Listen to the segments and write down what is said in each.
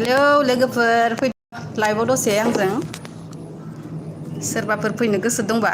Hello लोगोफोर फै लाइभआव दसे आंजों सोरबाफोर फैनो गोसो दंबा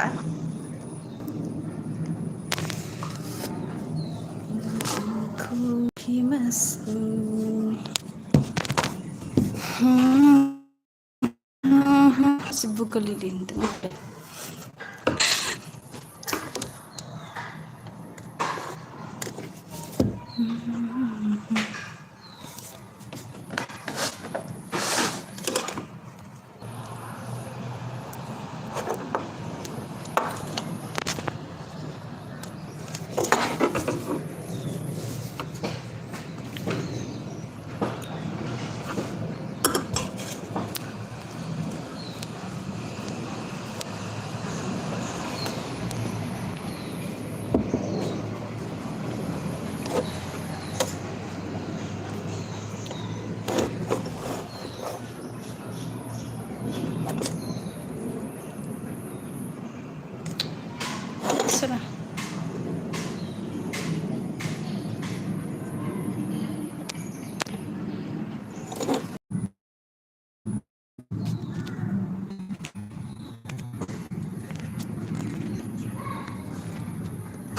सोरा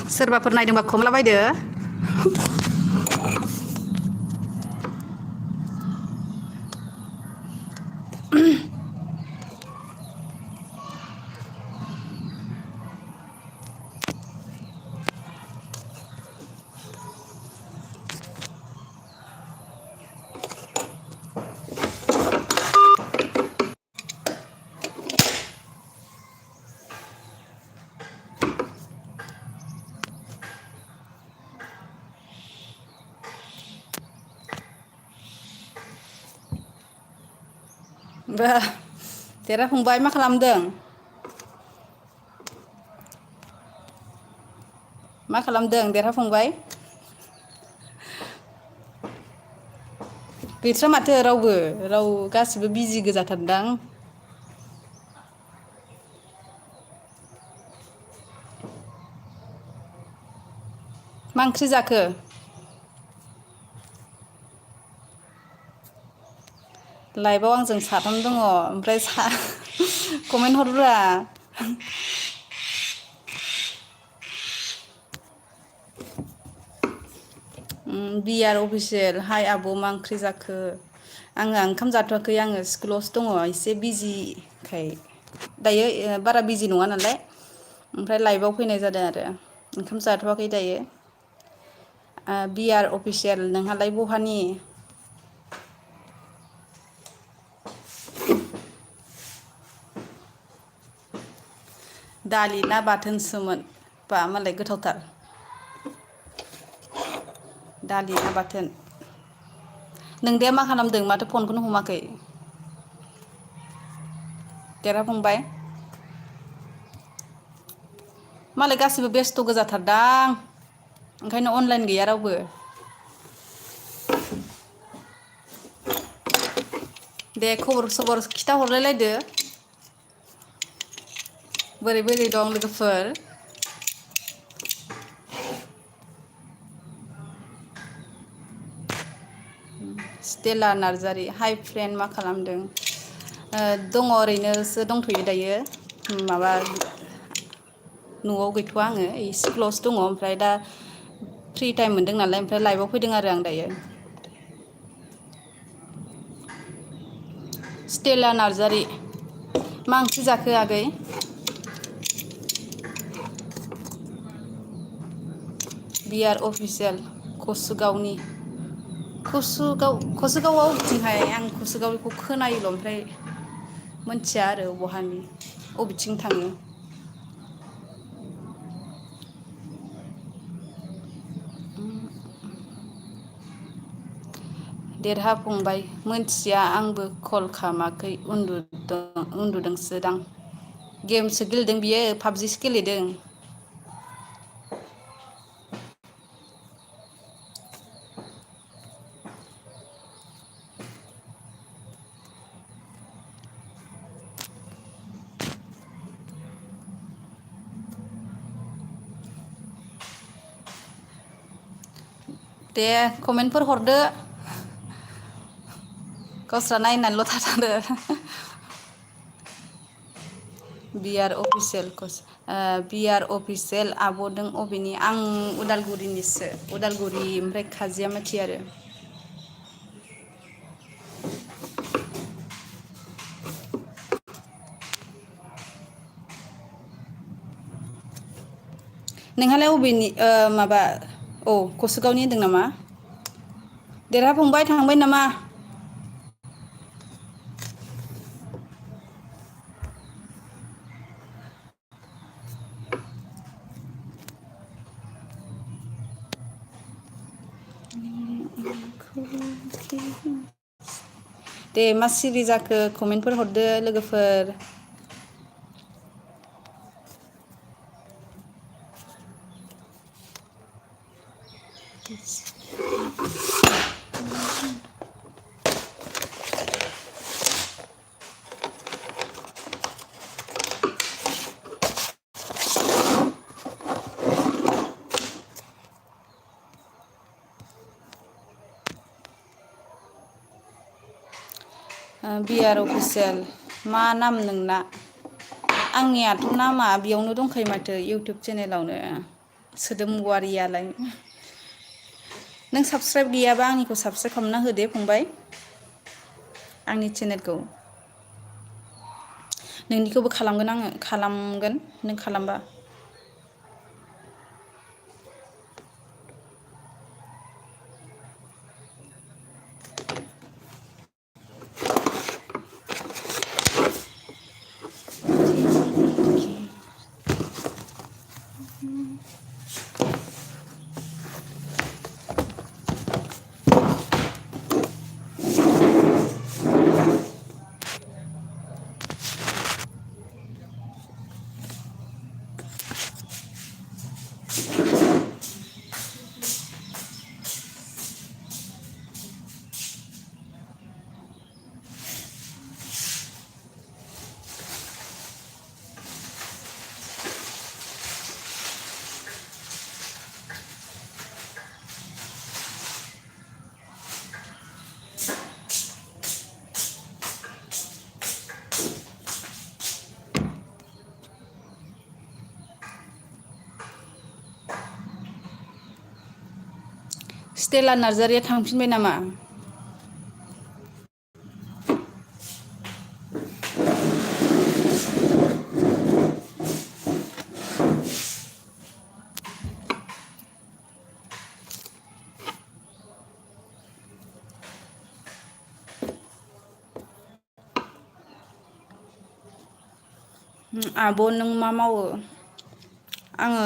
सोरबाफोर नायदोंबा खमला बायदो बा देरा फंबाय मा खालामदों मा खालामदों देरहा फंबाय गैथ्रा माथो रावबो गासिबो बिजि गोजाथारदां मा ओंख्रि जाखो लाइभआव आंजों साथाम दङ ओमफ्राय कमेन्ट हरब्रा बिआर अफिसियेल हाय आब' मा ओंख्रि जाखो आङो ओंखाम जाथ'वाखै आङो स्कुलावसो दङ एसे बिजिखाय दायो बारा बिजि नङा नालाय ओमफ्राय लाइभआव फैनाय जादों आरो ओंखाम जाथ'वाखै दायो बिआर अफिसियेल नोंहालाय बहानि दालि ना बाथोनसोमोन बा मालाय गोथावथार दालि ना बाथोन नोंदाया मा खालामदों माथो फनखौनो हमाखै देरहा फंबाय मालाय गासिबो बेस्थ' गोजाथारदां ओंखायनो अनलाइन गैया रावबो दे खबर सबर खिथा हरलायलायदो बोरै बोरै दं लोगोफोर स्टेला नार्जारि हाइ फ्रेन्ड मा खालामदों दङ ओरैनोसो दंथ'यो दायो माबा न'आव गैथ'वा आङो स्कुलावसो दङ ओमफ्राय दा फ्रि टाइम मोनदों नालाय ओमफ्राय लाइभआव फैदों आरो आं दायो स्टेला नार्जारि मा ओंख्रि जाखो आगै बिआर अफिसियेल कसुगावनि कसुगावआवथिंहाय आं कसुगावखौ खोनायोल' ओमफ्राय मोनथिया आरो बहानि बबेथिं थाङो देरहा फंबाय मोनथिया आंबो कल खालामाखै उन्दुदोंसो दां गेमसो गेलेदों बियो पाबजिसो गेलेदों दे कमेन्टफोर हरदो गावस्रा नायनानैल' थाथारो बिआर अफिसियेल आब'दों अबेनि आं उदालगुरिनिसो उदालगुरि ओमफ्राय खाजियामाथि आरो नोंहालाय अबेनि माबा औ कसुगावनि होनदों नामा देरहा फंबाय थांबाय नामा दे मा सिरि जाखो कमेन्टफोर हरदो लोगोफोर बिआर अफिसियेल मा नाम नोंना आंनियाथ' नामा बेयावनो दंखायो माथो इउटुब चेनेलावनो सोदोमवारियालाय नों साबसक्राइब गैयाबा आंनिखौ साबसक्राइब खालामना होदे फंबाय आंनि चेनेलखौ नोंनिखौबो खालामगोन आङो खालामगोन नों खालामबा स्टेला नार्जारिया थांफिनबाय नामा आब' नों मा मावो आङो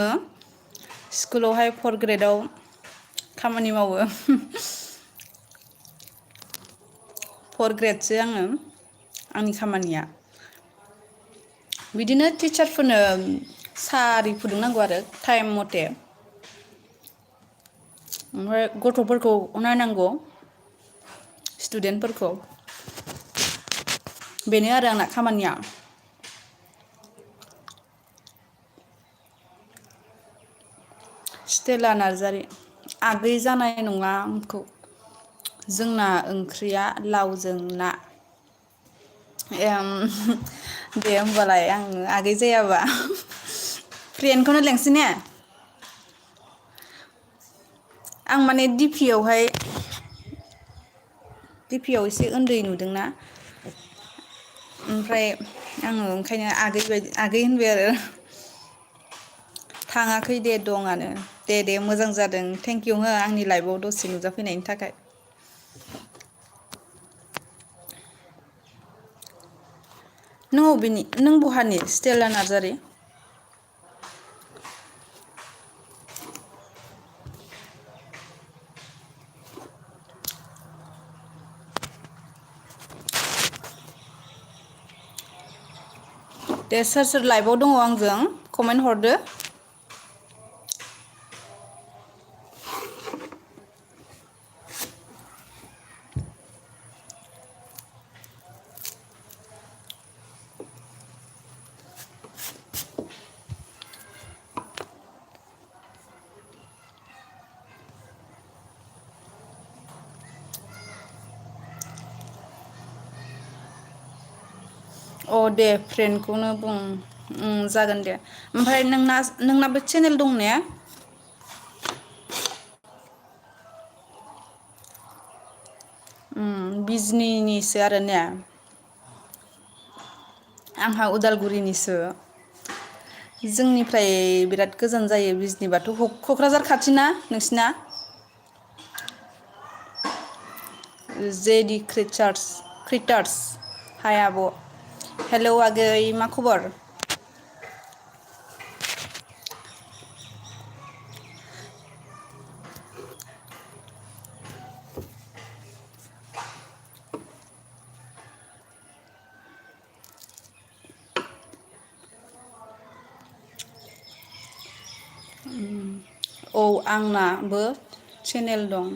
स्कुलावहाय 4 ग्रेडआव खामानि मावो 4 ग्रेडसो आङो आंनि खामानिया बिदिनो टिचारफोरनो साहा आरि फुदुंनांगौ आरो टाइम मथे ओमफ्राय गथ'फोरखौ नायनांगौ स्टुडेन्टफोरखौ बेनो आरो आंना खामानिया स्टेला नार्जारि आगै जानाय नङा आंखौ जोंना ओंख्रिया लावजों ना दे होमबालाय आं आगै जायाबा फ्रेन्डखौनो लेंसै ने आं माने डिपियावहाय डिपियाव एसे उन्दै नुदोंना ओमफ्राय आङो ओंखायनो आगै बायदि आगै होनबाय आरो थाङाखै दे दंआनो दे मोजां जादों थेंकिउ हो आंनि लाइफआव दसे नुजाफैनायनि थाखाय नों अबेनि नों बहानि स्टेला नार्जारि दे सोर सोर लाइभआव दङ आंजों कमेन्ट हरदो अ दे फ्रेन्डखौनो बुं जागोन दे ओमफ्राय नोंनाबो चेनेल दं ने? बिजनिनिसो आरो ने? आंहा उदालगुरिनिसो जोंनिफ्राय बिराद गोजान जायो बिजनिबाथ' क'क्राझार खाथिना नोंसिना? जेडि क्रिटार्स हाय आब' हेलौ आगै मा खबर? औ आंनाबो चेनेल दं।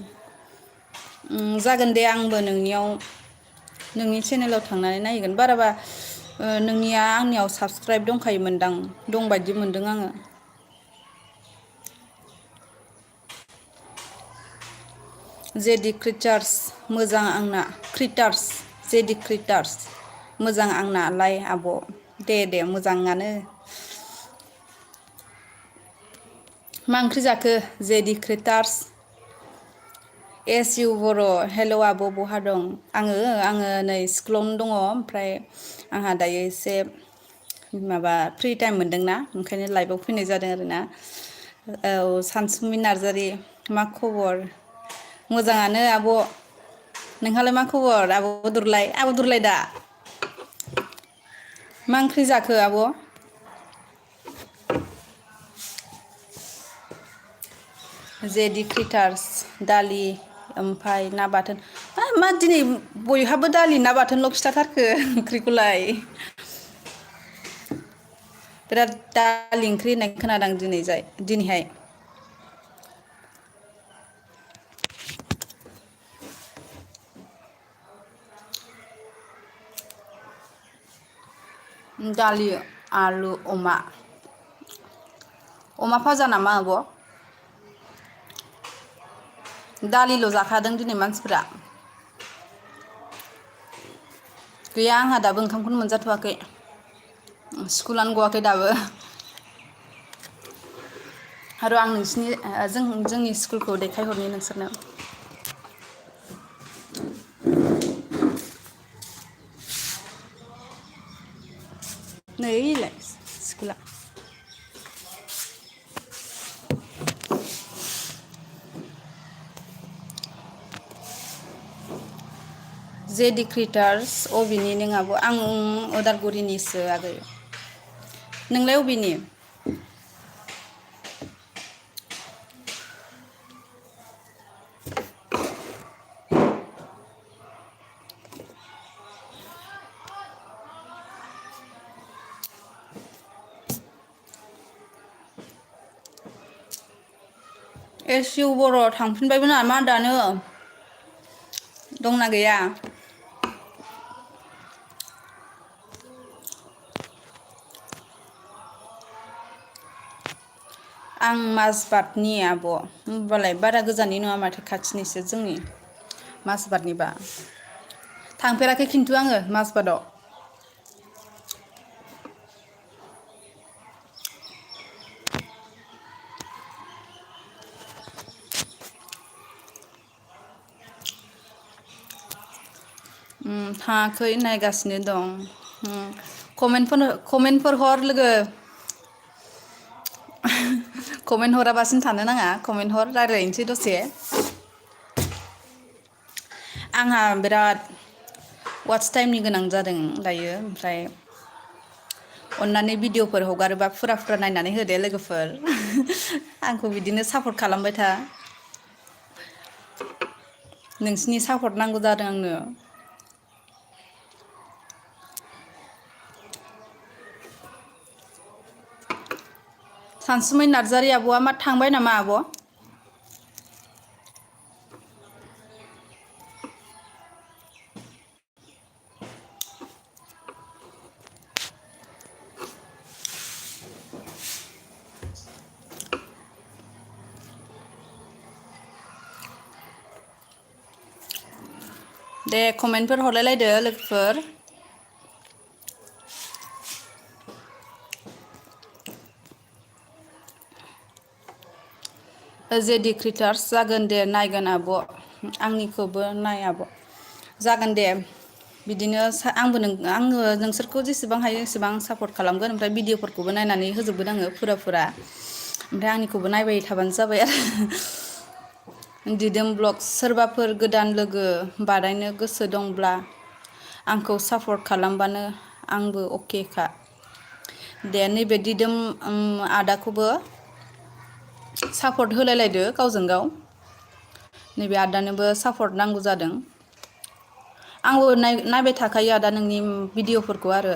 जागोन दे आंबो नोंनि चेनेलाव थांनानै नायगोन बाराबा नोंनिया आंनियाव साबसक्राइब दंखायोमोनदां दंबायदि मोनदों आङो। जेडि क्रिटार्स मोजां आंना क्रिटार्स मोजां आंनालाय आब' दे मोजाङानो। मा ओंख्रि जाखो जेडि क्रिटार्स? एस इउ बर' हेलौ आब' बहा दं? आङो नै स्कुलावनो दङ ओमफ्राय आंहा दायो एसे माबा फ्रि टाइम मोनदोंना ओंखायनो लाइभआव फैनाय जादों आरोना। औ सानसुमि नार्जारि मा खबर? मोजाङानो आब'। नोंहालाय मा खबर आब' दुरलाय दा? मा ओंख्रि जाखो आब'? जेडि क्रिटार्स दालि ओमफ्राय ना बाथोन मा दिनै बयहाबो दालि ना बाथोनल' खिथाथारखो ओंख्रिखौलाय? बिराद दालि ओंख्रि होननाय खोनादों दिनैहाय। दालि आलु अमा फाजा नामा आब'? दालिल' जाखादों दिनै मानसिफ्रा। गैया आंहा दाबो ओंखामखौनो मोनजाथ'वाखै स्कुलानो गवाखै दाबो। र' आं जोंनि स्कुलखौ देखायहरनि नोंसोरनो। नैलाय स्कुला। जेडि क्रिटार्स अबेनि नों आब'? आं उदालगुरिनिसो आगै। नोंलाय अबेनि? एस इउ बर' थांफिनबायबो नामा दानो? दंना गैया? आं माजबातनि आब'। होमबालाय बारा गोजाननि नङा माथो खाथिनिसो जोंनि माजबातनिबा। थांफेराखै खिन्थु आङो माजबादाव। थाङाखै नायगासिनो दं। कमेन्टफोर हर लोगो। कमेन्ट हराबासिनो थानो नाङा कमेन्ट हर रायज्लायनोसै दसे। आंहा बिराद वाट्स टाइमनि गोनां जादों दायो ओमफ्राय अननानै भिडिअ'फोर हगारोबा फुरा नायनानै होदो लोगोफोर। आंखौ बिदिनो सापर्ट खालामबाय था। नोंसिनि सापर्ट नांगौ जादों आंनो। सानसुमै नार्जारि आब'आ मा थांबाय नामा आब'? दे कमेन्टफोर हरलायलायदो लोगोफोर। जेडि क्रिटार्स जागोन दे नायगोन आब' आंनिखौबो नाय आब' जागोन दे बिदिनो आंबो आङो नोंसोरखौ जेसेबां हायो एसेबां सापर्ट खालामगोन ओमफ्राय भिडिअफोरखौबो नायनानै होजोबगोन आङो फुरा ओमफ्राय आंनिखौबो नायबाय थाबानो जाबाय आरो दिदोम ब्लग सोरबाफोर गोदान लोगो बानायनो गोसो दंब्ला आंखौ सापर्ट खालामबानो आंबो अकेखा दे नैबे दिदोम आदाखौबो सापर्ट होलायलायदो गावजों गाव नैबे आदानोबो सापर्ट नांगौ जादों आंबो नायबाय थाखायो आदा नोंनि भिडिअफोरखौ आरो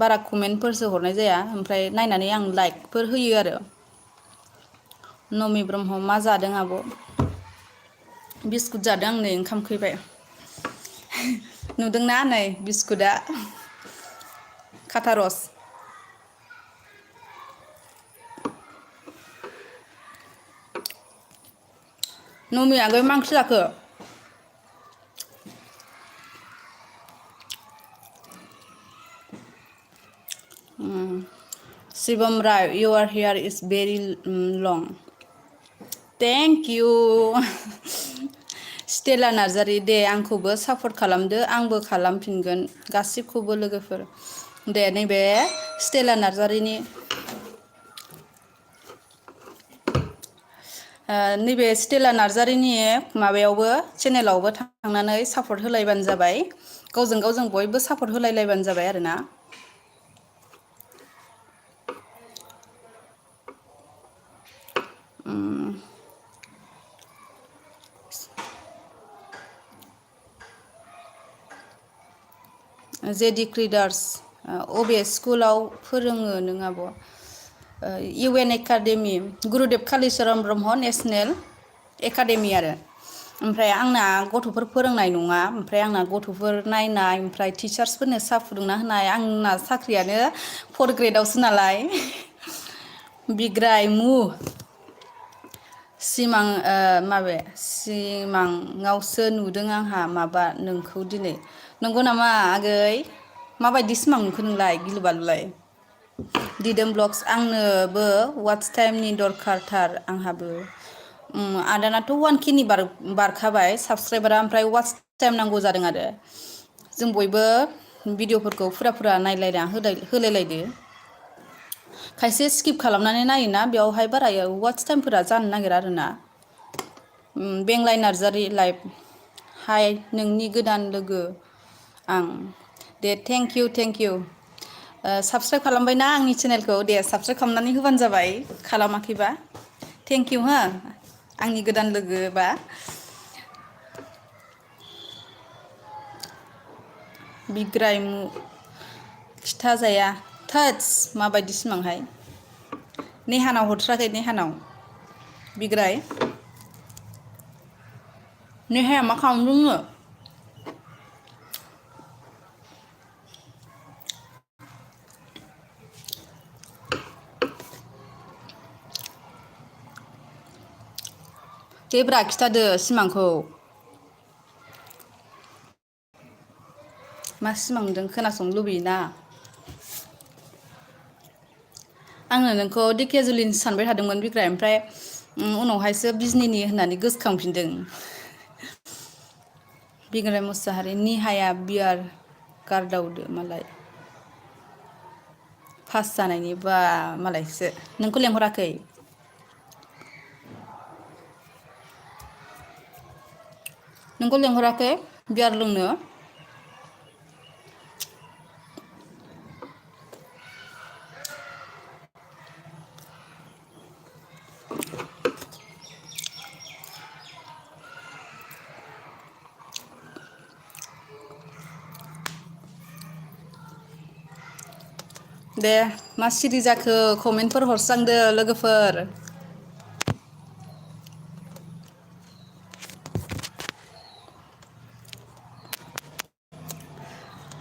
बारा कमेन्टफोरसो हरनाय जाया ओमफ्राय नायनानै आं लाइकफोर होयो आरो नमि ब्रह्म मा जादों आब' बिस्कुट जादों आं नै ओंखाम खैबाय नुदोंना नै बिस्कुटआ खाथा रस नमि आगै मा ओंख्रि जाखो Swdwm your hair is very long thank you Stella Narzary दे आंखौबो सापर्ट खालामदो आंबो खालामफिनगोन गासिबखौबो लोगोफोर दे नैबे स्टेला नार्जारिनि नैबे स्टेला नार्जारिनि माबायावबो चेनेलावबो थांनानै सापर्ट होलायबानो जाबाय गावजों गाव जों बयबो सापर्ट होलायलायबानो जाबाय आरोना जेडि क्रिडार्स अबे स्कुलाव फोरोङो नों आब' U N academy Gurudev Kalicharan Brahma national academy आरो ओमफ्राय आंना गथ'फोर फोरोंनाय नङा ओमफ्राय आंना गथ'फोर नायनाय ओमफ्राय टिचार्सफोरनो साहा फुदुंना होनाय आंना साख्रियानो 4th ग्रेडआवसो नालाय बिग्राय मु सिमाङावसो नुदों आंहा माबा नोंखौ दिनै नंगौ नामा आगै माबायदि सिमां नुखो नोंलाय गिलु बालुलाय दिदोम ब्लग्स आंनोबो वाट्स टाइमनि दरखारथार आंहाबो आदानाथ' 1K नि बारखाबाय साबसक्राइबारा ओमफ्राय वाट्स टाइम नांगौ जादों आरो जों बयबो भिडिअफोरखौ फुरा नायलायना होलायलायदो खायसे स्किप खालामनानै नायोना बेयावहाय बारा वाट्स टाइमफोरा जानो नागिरा आरोना बेंलाय नार्जारि लाइभ हाय नोंनि गोदान लोगो आं दे थेंक इउ साबसक्राइब खालामबायना आंनि चेनेलखौ दे साबसक्राइब खालामनानै होबानो जाबाय खालामाखैबा थेंक इउ हो आंनि गोदान लोगोबा बिग्रायमु खिथाजाया थोदस माबायदि सिमांहाय नेहानाव हरथ्राखै नेहानाव बिग्राय नेहाया मा खालामदोंनो देब्रा खिथादो सिमांखौ मा सिमां नुदों खोनासंनो लुबैयोना आङो नोंखौ धेकियाजुलिनिसो सानबाय थादोंमोन बिग्राय ओमफ्राय उनावहायसो बिजनिनि होननानै गोसोखांफिनदों बिग्राय मुसाहारि निहाया बियार गारदावदो मालाय पास जानायनि बा मालायसो नोंखौ लेंहराखै नोंखौ लेंहराखै बियार लोंनो दे मा सिरि जाखो कमेन्टफोर हरस्रांदो लोगोफोर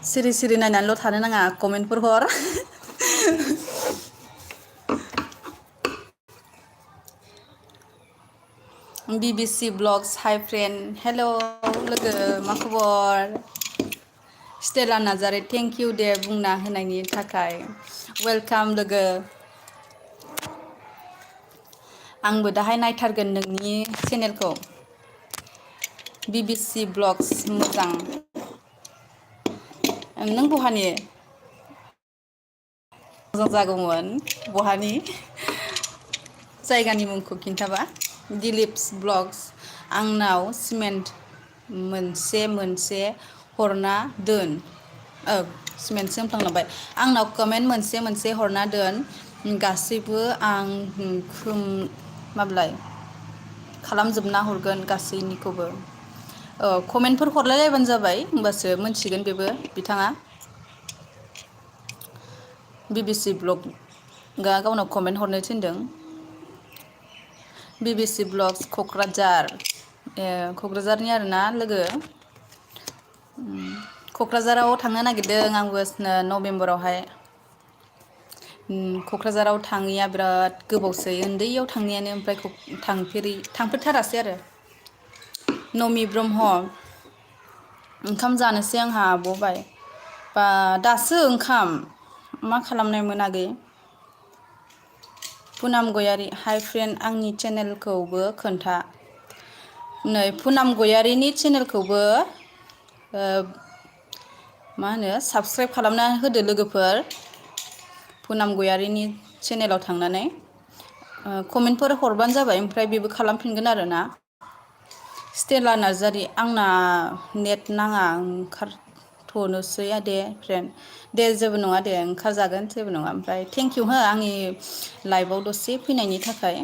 सिरि नायनानैल' थानो नाङा कमेन्टफोर हर BBC ब्लग्स हाय फ्रेन्ड हेल' लोगो मा खबर स्टेला नार्जारि थेंक इउ दे बुंना होनायनि थाखाय वेलकाम लोगो आंबो दाहाय नायथारगोन नोंनि चेनेलखौ BBC ब्लग्स मोजां नों बहानि मोजां जागौमोन बहानि जायगानि मुंखौ खिन्थाबा दिलिप्स ब्लग्स आंनाव सिमेन्ट मोनसे हरना दोन सिमेन्टसो होनफ्लांलांबाय आंनाव कमेन्ट मोनसे हरना दोन गासैबो आं माबलाय खालामजोबना हरगोन गासैनिखौबो कमेन्टफोर हरलायलायबानो जाबाय होमबासो मोनथिगोन बेबो बिथाङा BBC ब्लगआ गावनाव कमेन्ट हरनो थिनदों BBC ब्लग्स क'क्राझार क'क्राझारनि आरोना लोगो क'क्राझाराव थांनो नागिरदों आंबो नभेम्बरावहाय क'क्राझाराव थाङैया बिराद गोबावसै उन्दैयाव थांनायानो ओमफ्राय थांफेरथारासै आरो नमि ब्रह्म ओंखाम जानोसै आंहा आब'बाय बा दासो ओंखाम मा खालामनायमोन आगै पुनाम गयारि हाय फ्रेन्ड आंनि चेनेलखौबो खोन्था नै पुनाम गयारिनि चेनेलखौबो मा होनो साबसक्राइब खालामना होदो लोगोफोर पुनाम गयारिनि चेनेलाव थांनानै कमेन्टफोर हरबानो जाबाय ओमफ्राय बेबो खालामफिनगोन आरोना स्टेला नार्जारि आंना नेट नाङा ओंखारथ'नोसै दे फ्रेन्ड दे जेबो नङा दे ओंखारजागोन जेबो नङा ओमफ्राय थेंकिउ हो आंनि लाइभआव दसे फैनायनि थाखाय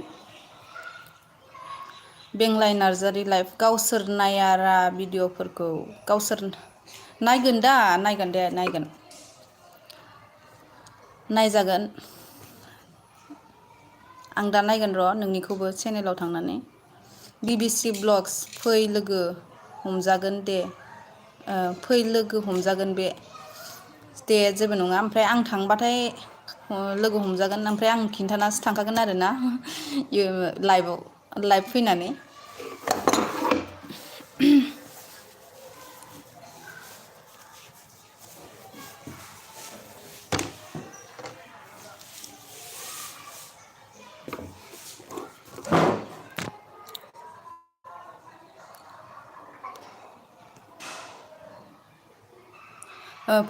बेंलाय नार्जारि लाइफ गावसोर नायारा भिडिअ'फोरखौ गावसोर नायगोन दा नायगोन दे नायगोन नायजागोन आं दा नायगोन र' नोंनिखौबो चेनेलाव थांनानै BBC ब्लग्स फै लोगो हमजागोन दे फै लोगो हमजागोन बे दे जेबो नङा ओमफ्राय आं थांबाथाय लोगो हमजागोन ओमफ्राय आं खिन्थानासो थांखागोन आरोना लाइभ फैनानै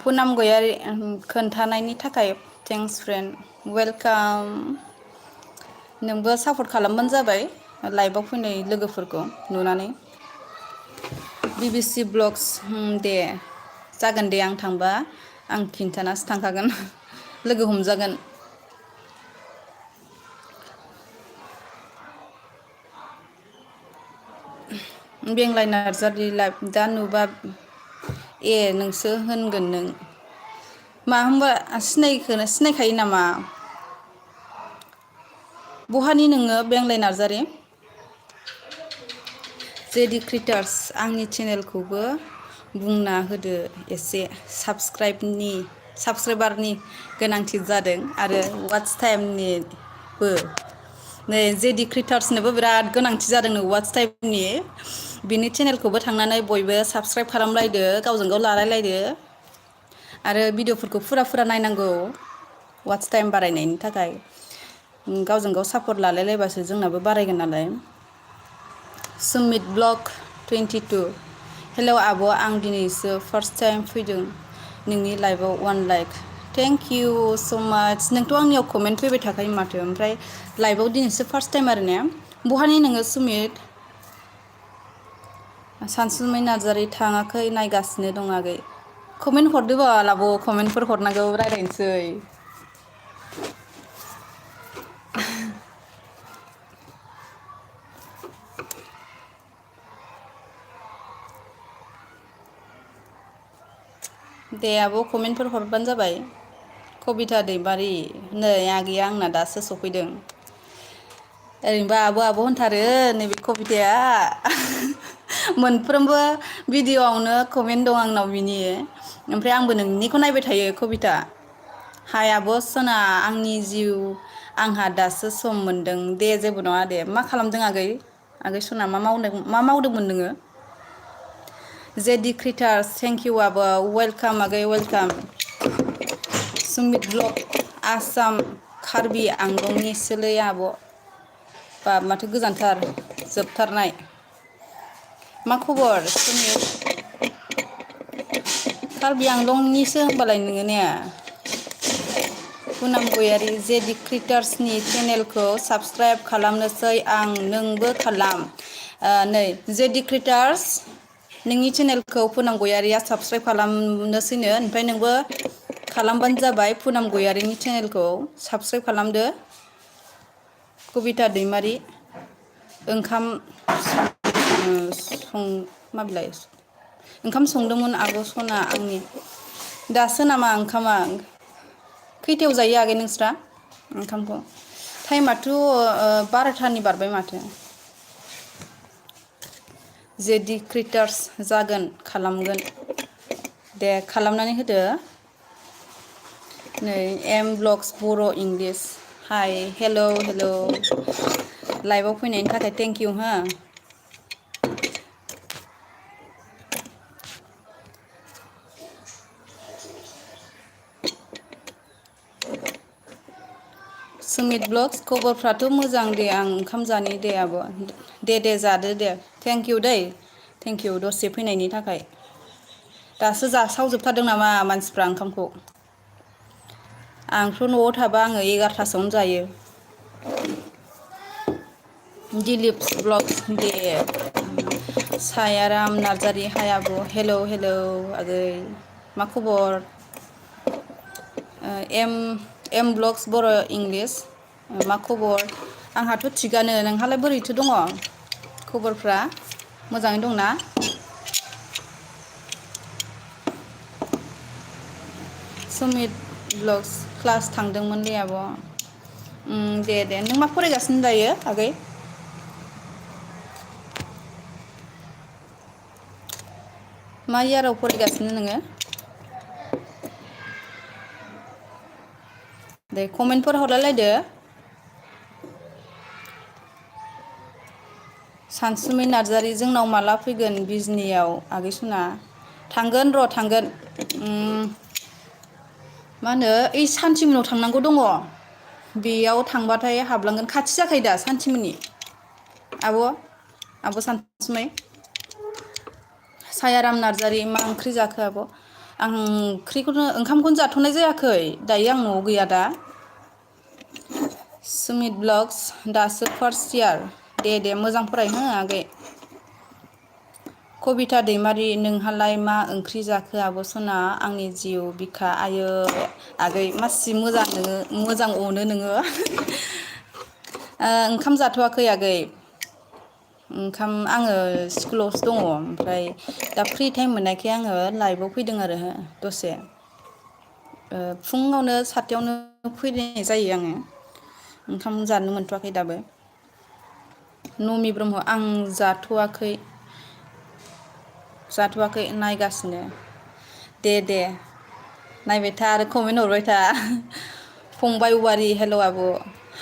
पुनाम गयारि खोन्थानायनि थाखाय थेंक्स फ्रेन्ड वेलकाम नोंबो सापर्ट खालामबानो जाबाय लाइभआव फैनाय लोगोफोरखौ नुनानै BBC ब्लग्स दे जागोन दे आं थांबा आं खिन्थानासो थांखागोन लोगो हमजागोन बेंलाय नार्जारि लाइभ दा नुबा ए नोंसो होनगोन नों मा होनबा सिनायखायो नामा बहानि नोङो बेंलाय नार्जारि जेडि क्रिटार्स आंनि चेनेलखौबो बुंना होदो एसे साबसक्राइबारनि गोनांथि जादों आरो वाट्च टाइमनिबो नै जेडि क्रिटार्सनोबो बिराद गोनांथि जादों वाट्च टाइमनि बिनि चेनेलखौबो थांनानै बयबो साबसक्राइब खालामलायदो गावजों गाव लालायलायदो आरो भिडिअ'फोरखौ फुरा नायनांगौ वाट्च टाइम बारायनायनि थाखाय गावजों गाव सापर्ट लालायलायबासो जोंनाबो बारायगोन नालाय सुमित ब्लग 22 हेलौ आब' आं दिनैसो फार्स्ट टाइम फैदों नोंनि लाइभआव 1 लाइक थेंक इउ स' माच नोंथ' आंनियाव कमेन्ट फैबाय थाखायो माथो ओमफ्राय लाइभआव दिनैसो फार्स्ट टाइम आरो ने बहानि नोङो सुमित सानसुमै नार्जारि थाङाखै नायगासिनो दं आगै कमेन्ट हरदो बाल आब' कमेन्टफोर हरनांगौ रायज्लायनोसै दे आब' कमेन्टफोर हरबानो जाबाय कबिता दैमारि नै आगैया आंना दासो सफैदों ओरैनोबा आब' होनथारो नैबे कबिताया मोनफ्रोमबो भिडिअ'आवनो कमेन्ट दं आंनाव बिनि ओमफ्राय आंबो नोंनिखौ नायबाय थायो कबिता हाय आब' सना आंनि जिउ आंहा दासो सम मोनदों दे जेबो नङा दे मा खालामदों आगै सना मा मावदोंमोन नोङो जेडि क्रिटार्स थेंक इउ आब' वेलकाम आगै वेलकाम सुमित ब्लग आसाम कार्बि आंलंनि सोलै आब' बा माथो गोजानथार जोबथारनाय मा खबर सुमित कार्बि आंलंनिसो होनबालाय नोङो ने पुनाम गयारि जेडि क्रिटार्सनि चेनेलखौ साबसक्राइब खालामनोसै आं नोंबो खालाम नै जेडि क्रिटार्स नोंनि चेनेलखौ पुनाम गयारिया साबसक्राइब खालामनोसैनो ओमफ्राय नोंबो खालामबानो जाबाय पुनाम गयारिनि चेनेलखौ साबसक्राइब खालामदो कबिता दैमारि ओंखाम माबेलाय ओंखाम संदोंमोन आब' सना आंनि दासो नामा ओंखामा खैथायाव जायो आगै नोंस्रा ओंखामखौ टाइमाथ' 12थानि बारबाय माथो जेडि क्रिटार्स जागोन खालामगोन दे खालामनानै होदो नै एम ब्लग्स बर' इंलिस हाय हेल' लाइभआव फैनायनि थाखाय थेंक इउ हो सुमित ब्लग्स खबरफ्राथ' मोजां दे आं ओंखाम जानि दे आब' दे जादो दे थेंक इउ दै थेंक इउ दसे फैनायनि थाखाय दासो जासावजोबथारदों नामा मानसिफ्रा ओंखामखौ आंथ' न'आव थाबा आङो 11थासोआवनो जायो दिलिप ब्लग्स दे सायाराम नार्जारि हाय आब' हेलौ आगै मा खबर एम ब्लग्स बर' इंलिस मा खबर आंहाथ' थिगानो नोंहालाय बोरैथो दङ खबरफ्रा मोजाङै दंना सुमित ब्लग्स क्लास थांदोंमोन दे आब' दे नों मा फरायगासिनो दायो आगै मा इयाराव फरायगासिनो नोङो दे कमेन्टफोर हरलायलायदो सानसुमै नार्जारि जोंनाव माला फैगोन बिजनियाव आगै सना थांगोन र' थांगोन मा होनो ओइ सान्थिमोननाव थांनांगौ दङ बेयाव थांबाथाय हाबलांगोन खाथि जाखायो दा सान्थिमोननि आब' सानसुमै सायाराम नार्जारि मा ओंख्रि जाखो आब' आं ओंखामखौनो जाथ'नाय जायाखै दायो आं न'आव गैया दा सुमित ब्लग्स दासो फार्स्ट इयार दे मोजां फराय हो आगै कबिता दैमारि नोंहालाय मा ओंख्रि जाखो आब' सना आंनि जिउ बिखा आयै आगै मासि मोजां अनो नोङो ओंखाम जाथ'वाखै आगै ओंखाम आङो स्कुलावसो दङ ओमफ्राय दा फ्रि टाइम मोननायखाय आङो लाइभआव फैदों आरो दसे फुङावनो 7थायावनो फैनाय जायो आङो ओंखाम जानो मोनथ'वाखै दाबो नमि ब्रह्म आं जाथ'वाखै नायगासिनो दे नायबाय था आरो कमेन्ट हरबाय था फंबाय औवारि हेल' आब'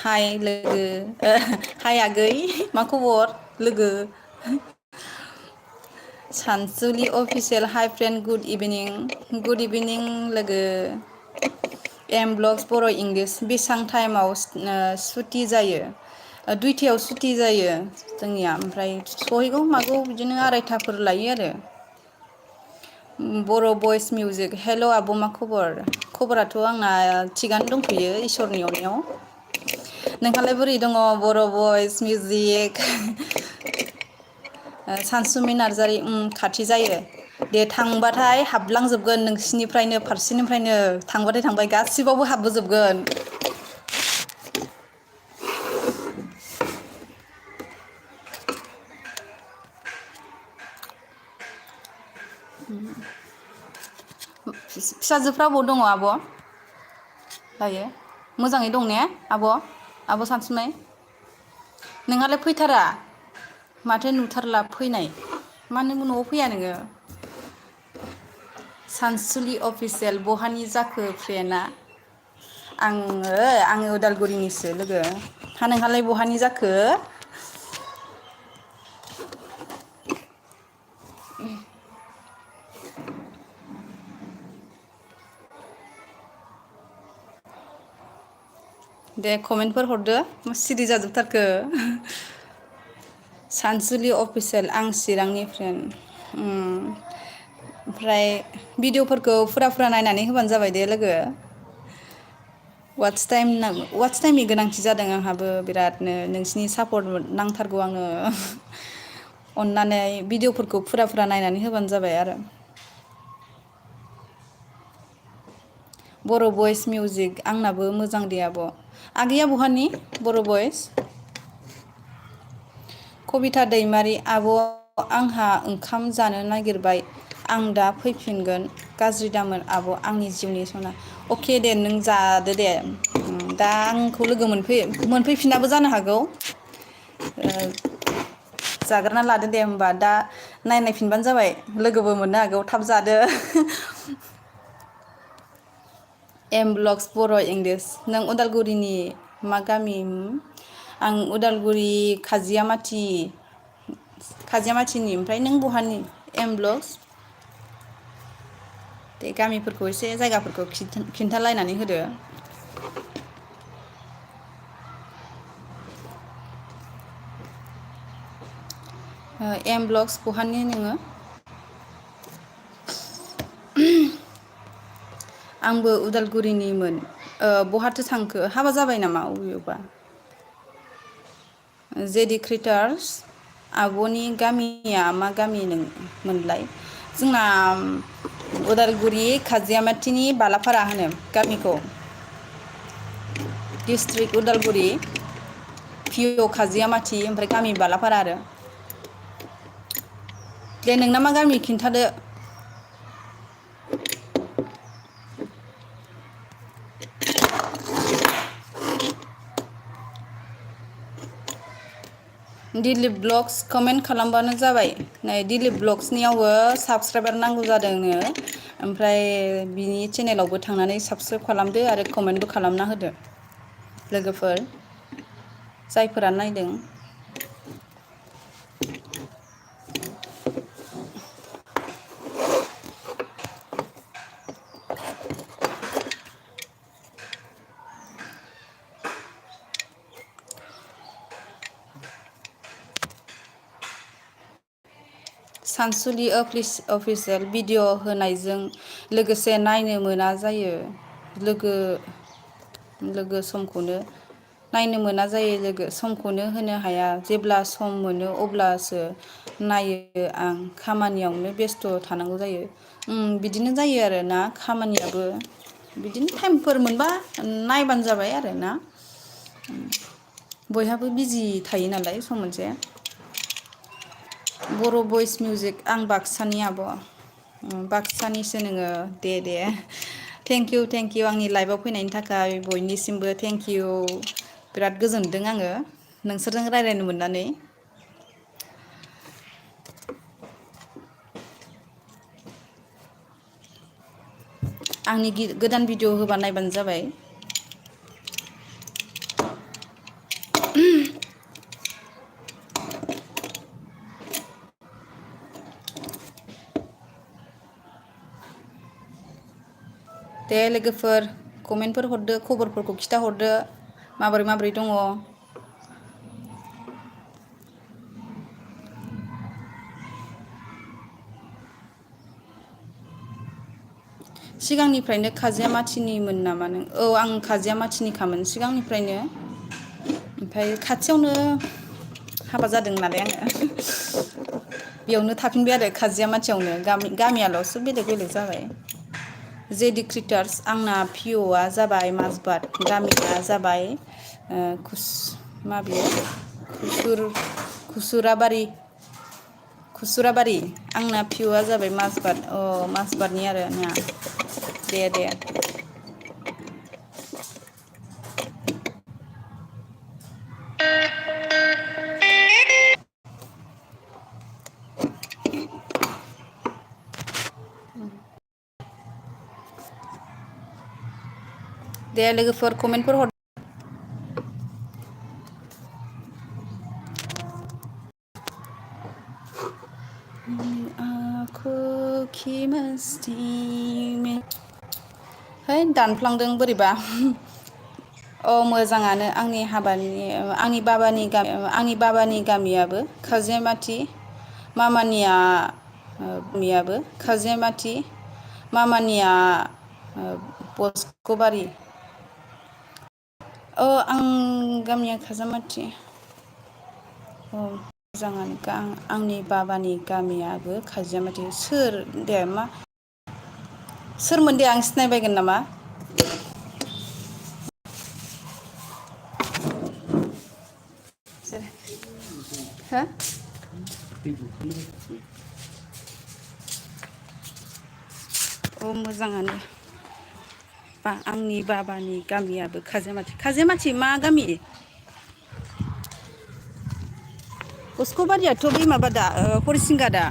हाय लोगो हाय आगै मा खबर लोगो सानसुलि अफिसियेल हाइ फ्रेन्ड गुड इभिनिं लोगो एम ब्लग्स बर' इंलिस बेसेबां टाइमाव सुटि जायो 2थायाव सुटि जायो जोंनिया ओमफ्राय सहैगौ मागौ बिदिनो 2:30फोर लायो आरो बर' भइस मिउजिक हेल' आब' मा खबराथ' आंना थिगानो दंथ'यो इसोरनि अननायाव नोंहालाय बोरै दङ बर' भइस मिउजिक सानसुमै नार्जारि खाथि जायो दे थांबाथाय हाबलांजोबगोन नोंसिनिफ्रायनो फारसेनिफ्रायनो थांबाथाय थांबाय गासिबावबो हाबबोजोबगोन फिसाजोफ्रा बबाव दङ आब' दायो मोजाङै दं ने आब' सानसुमै नोंहालाय फैथारा माथो नुथारला फैनाय मानो न'आव फैया नोङो सानसुलि अफिसियेल बहानि जाखो फ्रेन्डआ आङो उदालगुरिनिसो लोगो हा नोंहालाय बहानि जाखो दे कमेन्टफोर हरदो सिरि जाजोबथारखो सानसुलि अफिसियेल आं चिरांनि फ्रेन्ड ओमफ्राय भिडिअ'फोरखौ फुरा नायनानै होबानो जाबाय दे लोगो वाट्स टाइमनि गोनांथि जादों आंहाबो बिरादनो नोंसिनि सापर्ट नांथारगौ आंनो अननानै भिडिअ'फोरखौ फुरा नायनानै होबानो जाबाय आरो बर' भइस मिउजिक आंनाबो मोजां दे आब' आगैया बहानि बर' भइस कबिथा दैमारि आब' आंहा ओंखाम जानो नागिरबाय आं दा फैफिनगोन गाज्रि दामोन आब' आंनि जिउनि सना अके दे नों जादो दे दा आंखौ लोगो मोनफैफिनाबो जानो हागौ जाग्रोना लादो दे होमबा दा नायफिनबानो जाबाय लोगोबो मोननो हागौ थाब जादो एम ब्लग्स बर' इंलिस नों उदालगुरिनि मा गामि आं उदालगुरि खाजियामाथिनि ओमफ्राय नों बहानि एम ब्लग्स दे गामिफोरखौ एसे जायगाफोरखौ खिन्थालायनानै होदो एम ब्लग्स बहानि नोङो आंबो उदालगुरिनिमोन बहाथो थांखो हाबा जाबाय नामा अबेयावबा जेडि क्रिटार्स आब'नि गामिया मा गामि मोनलाय जोंना उदालगुरि खाजियामाथिनि बालाफारा होनो गामिखौ डिस्ट्रिक्ट उदालगुरि पिअ खाजियामाथि ओमफ्राय गामि बालाफारा आरो दे नोंना मा गामि खिन्थादो दिलिप ब्लग्स कमेन्ट खालामबानो जाबाय नै दिलिप ब्लग्सनियावबो साबसक्राइबार नांगौ जादोंनो ओमफ्राय बिनि चेनेलावबो थांनानै साबसक्राइब खालामदो आरो कमेन्टबो खालामना होदो लोगोफोर जायफोरा नायदों सानसुलि अफिसियेल भिडिअ होनायजों लोगोसे नायनो मोना जायो लोगो समखौनो नायनो मोना जायो लोगो समखौनो होनो हाया जेब्ला सम मोनो अब्लासो नायो आं खामानियावनो बेस्थ' थानांगौ जायो बिदिनो जायो आरोना खामानियाबो बिदिनो टाइमफोर मोनबा नायबानो जाबाय आरोना बयहाबो बिजि थायो नालाय सम मोनसे बर' भइस मिउजिक आं बाक्सानि आब' बाक्सानिसो नोङो दे थेंकिउ आंनि लाइफआव फैनायनि थाखाय बयनिसिमबो थेंकिउ बिराद गोजोनदों आङो नोंसोरजों रायज्लायनो मोननानै आंनि गोदान भिडिअ होबा नायबानो जाबाय दे लोगोफोर कमेन्टफोर हरदो खबरफोरखौ खिथाहरदो माबोरै दङ सिगांनिफ्रायनो खाजियामाथिनिमोन नामा नों औ आं खाजियामाथिनिखामोन सिगांनिफ्रायनो ओमफ्राय खाथियावनो हाबा जादों नालाय आङो बेयावनो थाफिनबाय आरो खाजियामाथियावनो गामियाल'सो बेलेग जाबाय जेडि क्रिटार्स आंना पिअ'आ जाबाय माजबाट गामिया जाबाय खुसुराबारि आंना पिअ'आ जाबाय माजबाटनि आरो ना दे दे लोगोफोर कमेन्टफोर हर है दानफ्लांदों बोरैबा अ मोजाङानो आंनि बाबानि गामियाबो खाजियामाथि मामानिया बस्क'बारि आं गामिया खाजामाथि मोजाङानो आंनि बाबानि गामियाबो खाजियामाथि सोरमोन दे आं सिनायबायगोन नामा हो मोजाङानो आंनि बाबानि गामियाबो खाजियामाथि मा गामि बस्क'बारियाथ' बै माबा दा हरिसिंगा दा